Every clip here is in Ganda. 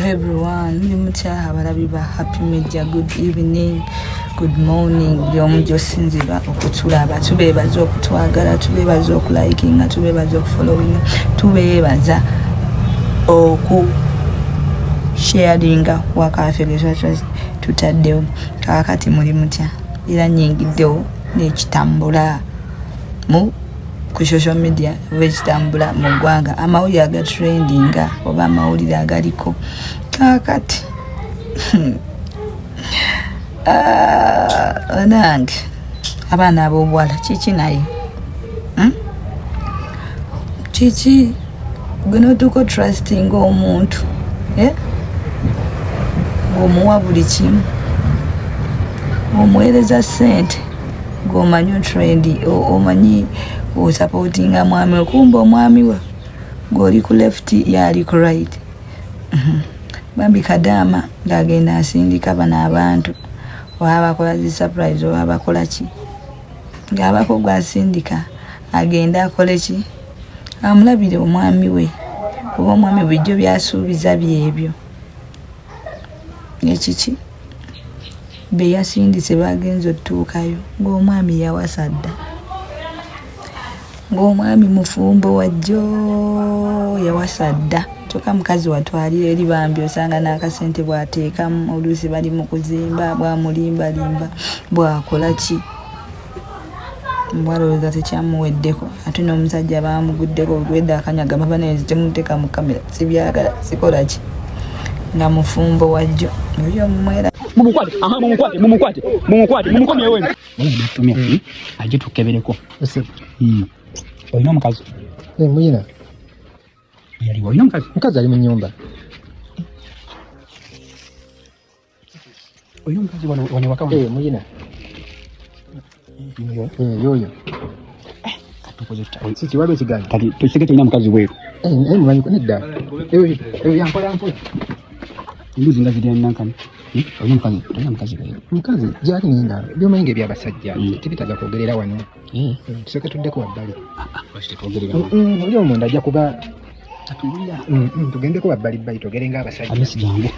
Everyone, muli mutya abalabi ba Happy Media? Good evening, good morning, buli omu gyosinzirwa okutulaba. Tubeebaza okutwagala, tubeebaza okulikinga, tubeebaza okufollowinga, tubeebaza oku sharinga wakafe ge tutaddewo. Kaakati muli mutya? Era nyingiddewo n'ekitambula mu ku social media oba ekitambula mu ggwanga, amawulire agatrendinga oba amawulire agaliko kaakati. Ah, nange abaana ab'obuwala kiki naye, Kiki gwe notuuka otrustinga omuntu, eh? Ng'omuwa buli kimu, omuweereza ssente, ng'omanyi otrendi, omanyi osupportinga mwami we, kumba omwami we ng'oli ku left, yali ku right. Bambi kadaama ng'agenda asindika bano abantu, oba bakola zi surprise oba bakola ki, ng'abako gwasindika agende akole ki, amulabire omwami we, oba omwami bulijjo byasuubiza byebyo. Ekiki be yasindise bagenze otutuukayo ng'omwami yawasa dda, ng'omwami mufumbo wajjo, yawasa dda. Kyokka mukazi watwalira eri bambi, osanga n'akasente bw'ateekamu, oluusi bali mu kuzimba, bwamulimbalimba, bwakola ki, mbwalowooza tekyamuweddeko. Ate n'omusajja bamuguddeko olwedda akanyaga baba naye temuteeka mu kamera, sibyagala, sikola ki, nga mufumbo wajjo oli omumwera. Mumukwate, aha, mumukwate, mumukwate, mumukwate, mumukomyewo eno. Natumye ajje tukebereko. Olina omukazi? Eh, muyina. Yaliwo, olina omukazi? Mukazi ali mu nyumba. Olina omukazi wano wano waka wano? Eh, muyina. Eh, yoyo. Katukoze tutya? Siki waliwo ekiganyo. Kati tukisege tolina mukazi bweru. Eh, eh, mumanyi nedda. Eh, eh, yampola mpola. Embuzi nga zirya nankani. Olina omukazi, tolina mukazi bweru? Mukazi gyali naye nga byomanyi nga ebyabasajja tebitaaga kwogerera wano. Tusooke tuddeko wabbali. Lwaki tetwogerera? Oli omunda ajja kuba Atuwulira. Tugendeko wabbali bbali twogere ng'abasajja. Amesi jangu.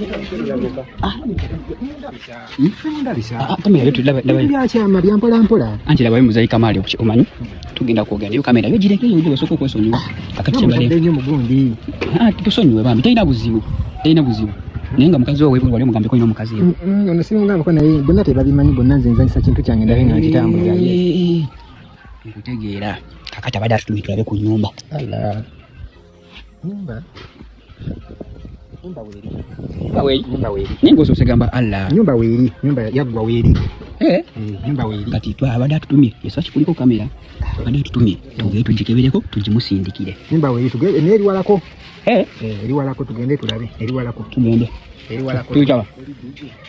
Ndabisa. Kamera yo tulaba laba. Byakyama bya mpola mpola. Anti labayo muzeyi Kamali omanyi tugenda kwogera naye kamera yo gireke yo, osooka okwesonyiwa. Kakati kyembale Mutadde nnyo mugundi. Ah, tusonyiwe bambi, talina buzibu, talina buzibu, naye nga mukazi we wali omugambeko olina omukazi ye? Ono simugambako, naye bonna tebabimanyi bonna. Nze nzanyisa kintu kyange ndabe nga nkitambuza. Eh, nkutegeera. Kakati abadde atutumye tulabe ku nyumba. Ala. Nyumba. Nyumba weeri. Nyumba weeri? Nyumba weeri. Naye ng'osoose gamba Allah. Nyumba weeri. Nyumba yaggwa weeri. Eh? Eh, nyumba weeri. Kati abadde atutumye esa kikuliko kamera, abadde atutumye tugende tugikebereko tugimusindikire. Nyumba weeri, tugende naye eri walako. Eh? Eh, eri walako, tugende tulabe. Eri walako. Tugende. Eri walako. Tuyitaba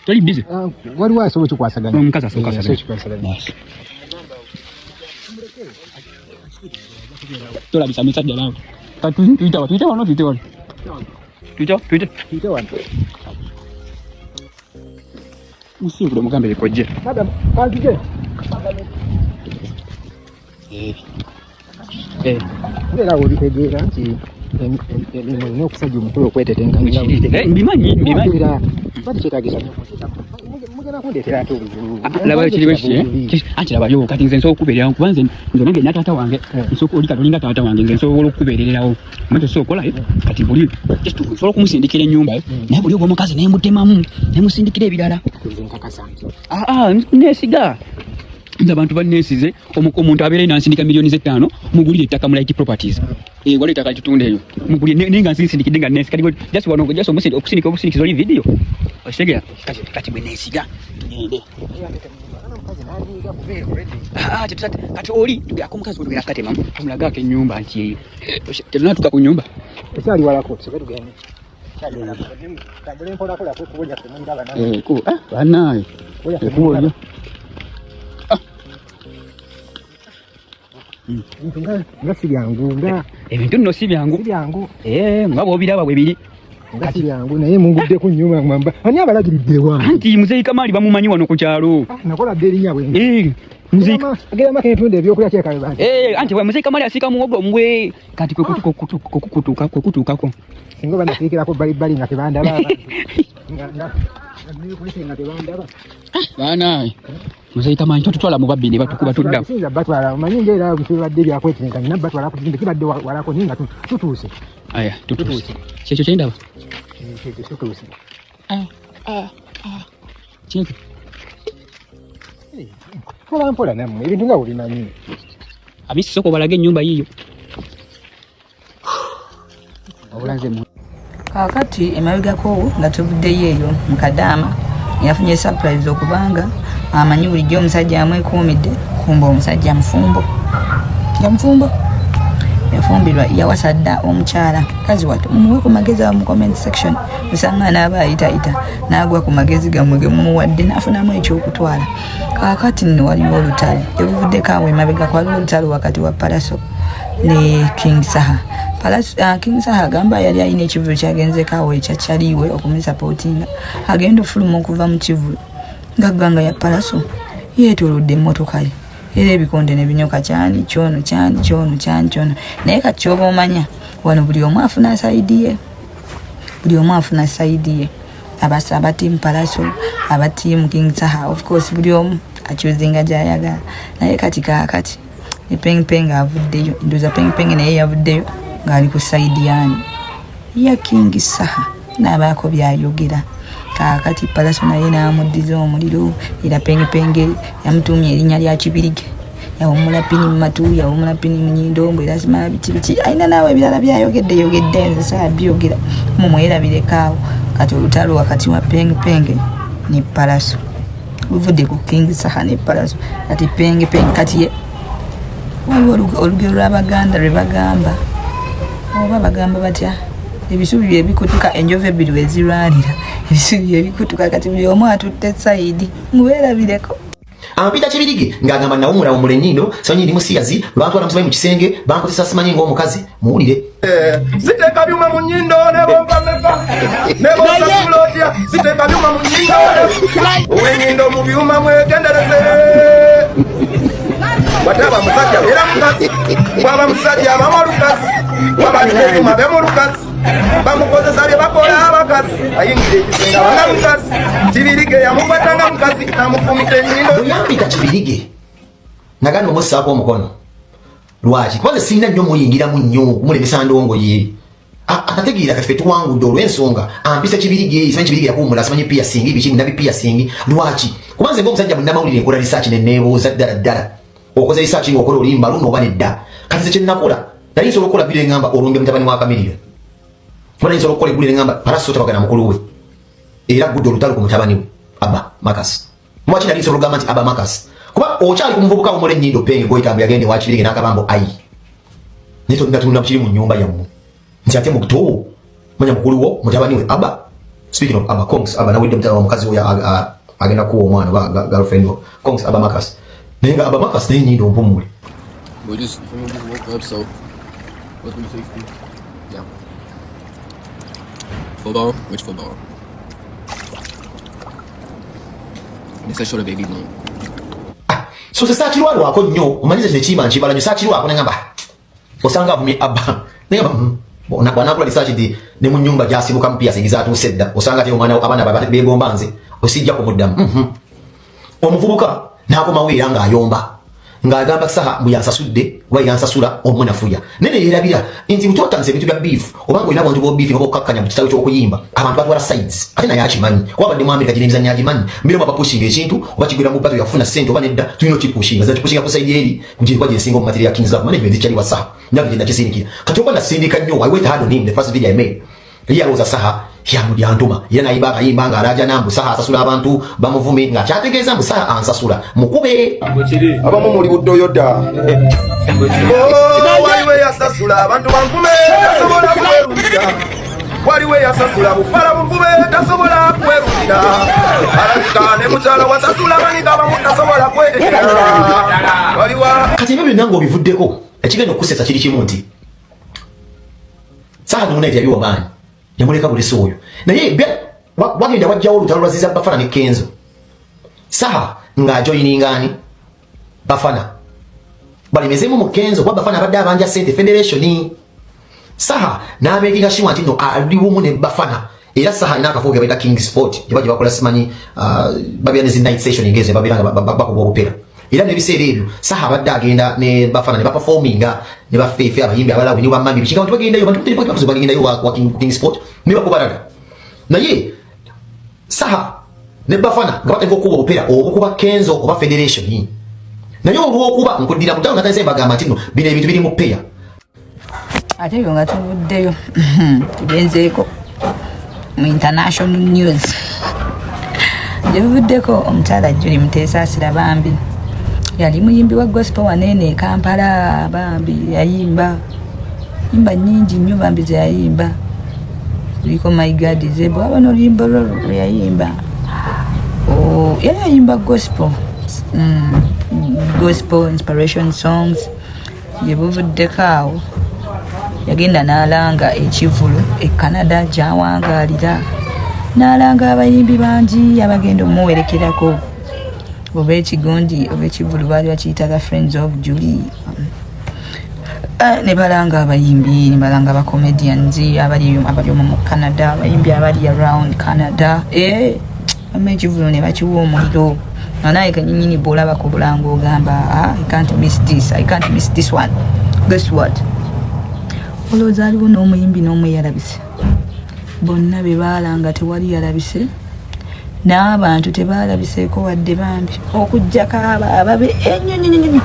toli busy? Ah, waliwo asobola okikwasaganya. Omukazi asooka Eh, asaganya. asobola okikwasaganya. Basi. Tolabisa misajja nawe. Kati tuyitawa, tuyite wano, tuyite wano, tuyite, tuyite. Tuyite wano. Musiibule mugambe bikojje. Madam, kanzije. Eh. Eh. Era obitegeera nti emirimu olina okusajja omukulu okwetetenkanya. Eh, mbimanyi, mbimanyi. Era bati kyetaagisa nnyo okunteekamu. Mugenda kundeetera ate obuzibu. Laba kiri bwe kiti, eh? Anti labayo kati nze nsobola okukubeererawo kuba nze nange nina taata wange. Nsobola oli kati olinga taata wange, nze nsobola okukubeererawo. Omanyi tosobola okukola, eh? Kati buli just nsobola okumusindikira ennyumba, eh? Naye buli obw'omukazi nembutemamu nemusindikira ebirala. Nze nkakasa nti Ah, ah, nesiga nze abantu banneesize. Omuntu abeera nansindika miliyoni z'ettaano mugulire ettaka mu Light Properties. Eh, waliwo ettaka litutunda eyo, mugulire naye nga nsinsindikidde nga neesiga. Kati just wano just okusindika obusindikiza oli video okitegeera. Kati bwe neesiga tugende. Ah, ah, kati oli akomukazi tugenda katemamu tumulage ennyumba nti eyo tetunatuuka ku nyumba. Ekyali walako, tusooke tugende. Kyali walako. Tambule mpola mpola kuba lyaffe muliraba nammwe. Eh, kubo, ah, bannange. Kubo lyaffe Ekkubo muliraba. lyo. Ebintu nga si byangu nga Ebintu nno si byangu. Si byangu. Eh, nga bw'obiraba bwe biri. Nga si byangu naye mungudde ku nnyuma mwamba. Ani abalagiridde ewange? Anti Muzeeyi Kamaali bamumanyi wano ku kyalo. Ah, nakola dda erinnya bwe. Eh, Muzeeyi Agera maka entunda ebyokulya kyeka bwe bantu. Eh, anti Muzeeyi Kamaali asiika muwogo mbwe kati kwe kutuuka kwe kutuukako. Singa oba nasiikirako bbali bbali nga tebandaba abantu. Nga nga nga nga tebandaba. Baana Muzeeyi Kamaali totutwala mu babbi ne batukuba tudda. Sinza batwala omanyi ng'era bibadde byakwetenkanya nabatwala ku kizimbe kibadde walako naye nga tutuuse. Aya, tutuuse. Kyekyo kye ndaba. Kyekyo tutuuse. Ah, ah, ah. Kyekyo. Mpola mpola nammwe ebintu nga bwebimanyi. Abisi sooka obalage ennyumba yiiyo. Obulanze mu Kaakati emabegako nga tuvuddeyo eyo mu kadaama yafunye surprise okubanga amanyi bulijjo omusajja amwekuumidde kumba omusajja mufumbo nga mufumbo yafumbirwa yawasa dda omukyala kazi wattu mumuwe ku magezi awo mu comment section osanga naaba ayitayita n'agwa ku magezi gammwe ge mumuwadde n'afunamu ekyokutwala kaakati nno waliwo olutalo ebuvuddeko awo emabegako waliwo olutalo wakati wa Pallaso ne King Saha. Pallaso, King Saha agamba yali alina ekivulu kyagenzeko awo ekya Chaliwe okumusapootinga agenda ofuluma okuva mu kivulu nga gganga ya Pallaso yeetoolodde emmotoka ye era ebikonde ne binyoka kyani kyono kyani kyono kyani kyono naye kati kyoba omanya wano buli omu afuna sayidi ye buli omu afuna sayidi ye abasa aba team Pallaso aba team King Saha of course buli omu akyuzinga gyayagala naye kati kaakati ne Peng Peng avuddeyo ndoza Peng Peng naye yavuddeyo ng'ali ku sayidi yani ya King Saha n'abaako byayogera kaakati Pallaso naye n'amuddiza omuliro era Peng Peng yamutuumye erinnya lya Kibirige yawummula pini mu matu yawummula pini mu nyindo mbu era simala biki biki alina naawe ebirala byayogedde yogedde nze saabyogera mumwerabireko awo kati olutalo wakati wa Peng Peng ne Pallaso luvudde ku King Saha ne Pallaso kati Peng Peng kati ye waliwo olugero lw'Abaganda lwe bagamba oba bagamba batya ebisubi bye bikutuka enjovu ebbiri we zirwanira ebisubi bye bikutuka kati buli omu atutte sayidi mubeerabireko. Ampita Kibirige ng'agamba nawumulawumula ennyindo simanyi ndi musiyazi bantwala musimanyi mu kisenge bankozesa simanyi ng'omukazi muwulire. Siteeka byuma mu nnyindo ne bompa meka ne bosasula otya siteeka byuma mu nnyindo ow'ennyindo mu byuma mwegendereze bw'ataba musajja era mukazi bw'aba musajja abamu olukazi bw'aba alina ebyuma bemu olukazi bamukozesa bye bakola abakazi ayingira ekisenge abanga mukazi Kibirige yamukwatanga mukazi namufumita ennyindo. Bwe yampita Kibirige nagamba omussaako omukono lwaki kuba nze sirina nnyo muyingiramu nnyo kumulemesa ndongo ye atategeera kati ffe tuwangudde olw'ensonga ampisa Kibirige simanyi Kibirige yakuwumula simanyi piyasingi biki nabi piyasingi lwaki kuba nze ng'omusajja munnamawulire nkola research ne neebuuza ddala ddala okoze research ng'okola oluyimba luno oba nedda kati nze kye nakola nali nsobola okukola video engamba olumbe mutabani wa Chameleone kuba nali nsobola okukola eggulire engamba Pallaso tabagana mukulu we era gudde olutalo ku mutabani we Abba Marcus lwaki nali nsobola okugamba nti Abba Marcus kuba okyali ku muvubuka wumula ennyindo Penge gw'oyita yagenda ewa Kibirige n'akabambo ayi naye tonatunula kiri mu nnyumba yammwe nti ate muto manya mukulu wo mutabani we Abba speaking of Abba Kongs Abba nawulidde mutabani wa mukazi oyo agenda kuwa omwana oba girlfriend wo Kongs Abba Marcus naye nga Abba Marcus naye nnyindo mpumule. We just, we just woke up, so 360. Yeah. Football? Which football? This I showed a baby blunt. So sesakirwalwako nnyo omanyize kino ekiyimba nkibala nnyo sakirwako nengamba osanga avumye Abba nengamba bwanakola research nti ne mu nnyumba gyasibukamu piercing zatuuse dda osanga ate omwana abaana beegomba nze osijja kumuddamu. Omuvubuka n'akomawo era ng'ayomba ng'agamba Saha mbu yansasudde oba yansasula omunafuya naye neyerabira nti bwetwatandisa ebintu bya beef oba ng'olina abantu b'obeef oba okukkakkanya mu kitabo ky'okuyimba abantu batwala sides ate naye akimanyi kuba abadde mu Amerika gino emizannyo agimanyi mbiremu abapushinga ekintu oba kigwera mu battle yakufuna ssente oba nedda tulina okipushinga nze nakipushinga ku side eri kugyekuba gyensinga omu material ya Kings Love Management kyali wa Saha nange gye nakisindikira kati oba nasindika nnyo I went hard on him the first video I made ye yalowooza Saha yantuma era nayimba akayimba ng'alaajana mbu Saha asasula abantu bamuvume ng'akyategeeza mbu Saha ansasula mukube. Abamu muli budoyoda waliwo eyasasula abantu banvume tasobola kwerulira waliwo eyasasula bufala buvume tasobola kwerulira alabika ne mukyala wasasula banika abamu tasobola kwerekera waliwo kati ebyo byonna ng'obivuddeko ekigenda okukusesa kiri kimu nti Saha Numunete yabiwa maanyi Yamuleka bulesi oyo. Naye wagenda wajjawo olutalo lwa Ziza Bafana ne Kenzo. Saha ng'ajoyininga ani? Bafana. Balimezemu mu Kenzo kuba Bafana abadde abanja sente federation. Saha n'amekinga sure nti no ali bumu ne Bafana. Era Saha alina akafo ke bayita King Sport gye bajja bakola simanyi babeera ne zi night session ngezo babeera nga bakuba obupera. Era n'ebiseera ebyo Saha abadde agenda ne Bafana ne baperforminga ne bafeefe abayimbi abalala ne bamami biki nga bagendayo bantu bagendayo wa King Sport ne bakubalala. Naye Saha ne Bafana nga batandika okukuba obupera obukuba Kenzo oba federation. Naye olw'okuba nkuddira mu ttalo natandise mbagamba nti no bino ebintu biri mu peya. Ate ebyo nga tuvuddeyo tugenzeeko mu international news gye buvuddeko. Omukyala Julie Muteesaasira bambi yali muyimbi wa gospel waneene e Kampala. Bambi yayimba yimba nnyingi nnyo bambi ze yayimba, kuliko My God is Able, aba n'oluyimba lwo lwe yayimba. Oh, yali ayimba gospel, gospel inspiration songs. Gye buvuddeko awo yagenda n'alanga ekivulu e Canada gy'awangaalira, n'alanga abayimbi bangi abagenda omuwerekerako oba ekigundi oba ekivulu baali bakiyitaga Friends of Julie. Ne balanga abayimbi, ne balanga aba comedians abali omwo mu Canada, abayimbi abali around Canada, ama ekivulu ne bakiwa omuliro. Nga naye kenyinyini bw'olaba ku bulango ogamba, "Ah, I can't miss this, I can't miss this one." Guess what, olowooza aliwo n'omuyimbi n'omu eyalabise? Bonna be baalanga tewali yalabise, n'abantu tebalabiseeko wadde bambi, okugjako abo ababe ennyo nnyo nnyo nnyo.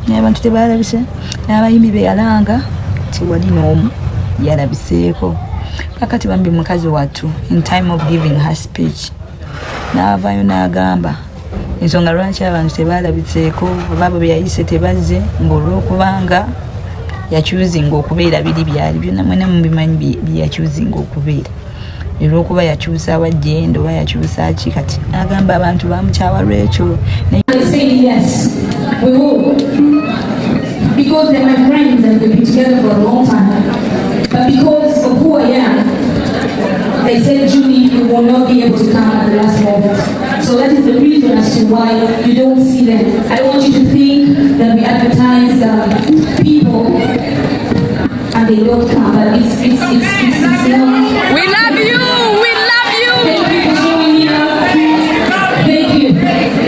Naye abantu tebalabise, n'abayimbi be yalanga tewali n'omu yalabiseeko. Kakati bambi mukazi wattu, in time of giving her speech, n'avaayo n'agamba ensonga lwaki abantu tebalabiseeko oba abo be yayise tebazze, ng'olwokubanga yakyuzinga okubeera biri byali byonna mwena mubimanyi bye yakyuzinga okubeera, olwokuba yakyusa wajjenda oba yakyusa ki. Kati agamba abantu bamukyawa lwekyo. I say yes, we will. Because they're my friends and we've been together for a long time. But because of who I am, they said, "Julie, you will not be able to come at the last moment." So that is the reason as to why you don't see them. I don't want you to think that we advertise people and they don't come, but it's not. We love you. We love you. Thank you for showing me love. Thank you.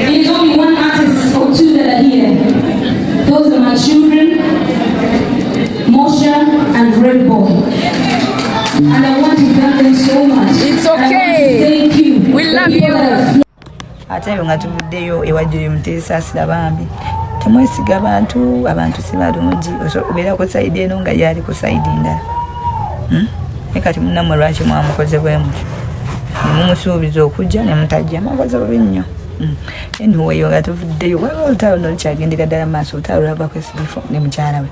It is only one artist or two that are here. Those are my children, Mosha and Red Boy. And I want to thank them so much. It's And I want to okay. thank you. We The love people you. that have Ate ebyo nga tuvuddeyo ewa Julie Muteesaasira, bambi temwesiga bantu, abantu si balungi. Obeera ku side eno nga yali ku side ndala. Naye kati munnammwe lwaki mwamukoze bwe mutyo nemumusuubiza okujja ne mutajja? Mwakoze bubi nnyo. Anyway, nga tuvuddeyo, waliwo olutalo no lukyagendera ddala mu maaso, olutalo lwava ku SB4 ne mukyala we.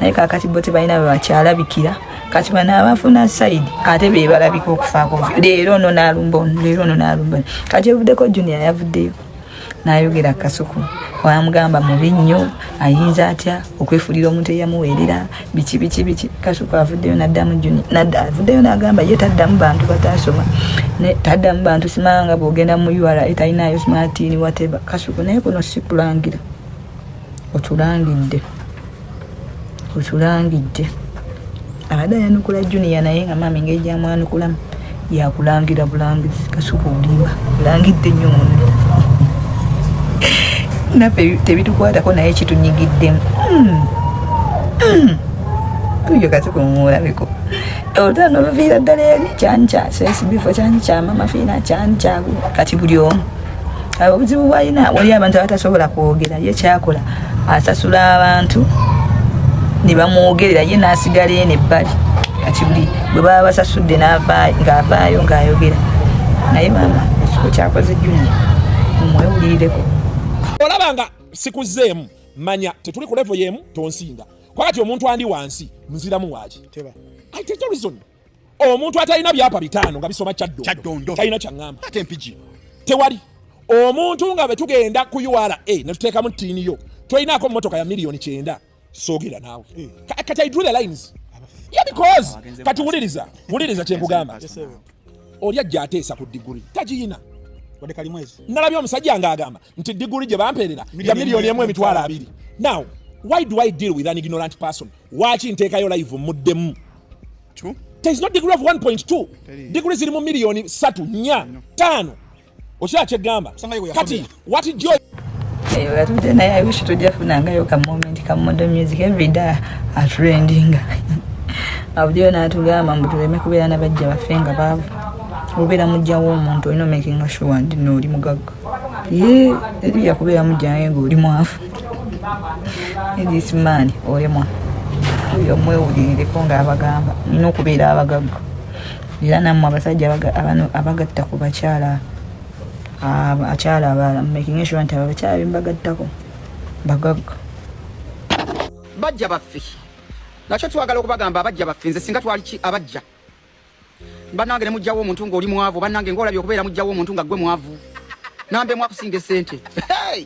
Naye kakati bo tebalina bwe bakyalabikira. Kati bano abafuna side ate be balabika okufaako, leero ono n'alumba ono, leero ono n'alumba ono. Kati evuddeko Junior yavuddeyo n'ayogera Kasuku, wamugamba mubi nnyo, ayinza atya okwefuulira omuntu eyamuweerera, biki biki biki. Kasuku avuddeyo n'addamu Junior, avuddeyo n'agamba ye taddamu bantu bataasoma, taddamu bantu simanga bw'ogenda mu URA talinayo smartini whatever. Kasuku, naye kuno si kulangira, otulangidde, otulangidde. Abadde ayanukula Junior, naye nga maama engeri gyamwanukulamu yakulangira bulangizi. Kasuku olimba, olangidde nnyo munno, naffe tebitukwatako naye kitunyigiddemu. Oyo Kasuku mumulabeko olutalo noluviira ddala eri kyani kya sesbifo, kyani kya Mama Fiina, kyani kyagu. Kati buli omu abo obuzibu bwalina, wali abantu abatasobola kwogera, ye kyakola asasula abantu ne bamwogerera, ye n'asigala eno ebbali. Kati buli bwe baba basasudde ng'avaayo ng'ayogera. Naye maama ekiko kyakoze Junior mumwewulirireko. Olaba nga sikuzzeemu, manya tetuli ku level yemu, tonsinga. Kwakati omuntu andi wansi nziramu waaki? I take the reason. Omuntu atalina byapa 500 nga bisoma Kyaddondo talina kyaŋŋamba. Ate Mpigi. Tewali omuntu nga bwe tugenda ku URA ne tuteekamu ttiini yo, tolinaako mmotoka ya 90 million, soogera naawe. Kati I drew the lines. Yeah, because kati wuliriza, wuliriza kyenkugamba. Oli ajja ateesa ku diguri tagiyina. Nalabye omusajja ng'agamba nti diguri gye bampeerera ya 1,020,000. Now why do I deal with an ignorant person? Waaki nteekayo live muddemu? There is no degree of 1.2. Degree ziri mu 3 4 5. Okiraba kyegamba kati what joy eyo atudde naye. I wish tujja funangayo ka moment ka model music every day atrendinga abujayo n'atugamba mbu tuleme kubeera na bajja baffe nga baavu. Obeera mujjawo omuntu olina omakinga sure nti no oli mugagga. Ye eri yakubeera mujjayo nga oli mwavu. This man olemwa oyo omwewulirireko ng'abagamba nina okubeera abagagga. Era nammwe abasajja abagatta ku bakyala, abakyala abalala, making sure nti abo abakyala bembagattako bagagga. Bajja baffe, nakyo twagala okubagamba abajja baffe. Nze singa twali ki abajja bannange ne mujjawo omuntu ng'oli mwavu. Bannange, ng'olabye okubeera mujjawo omuntu nga gwe mwavu nambe mwakusinga esente. Hey!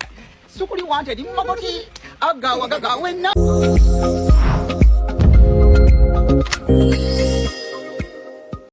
Sukuli wante eri mumagoti agawa gagawenna.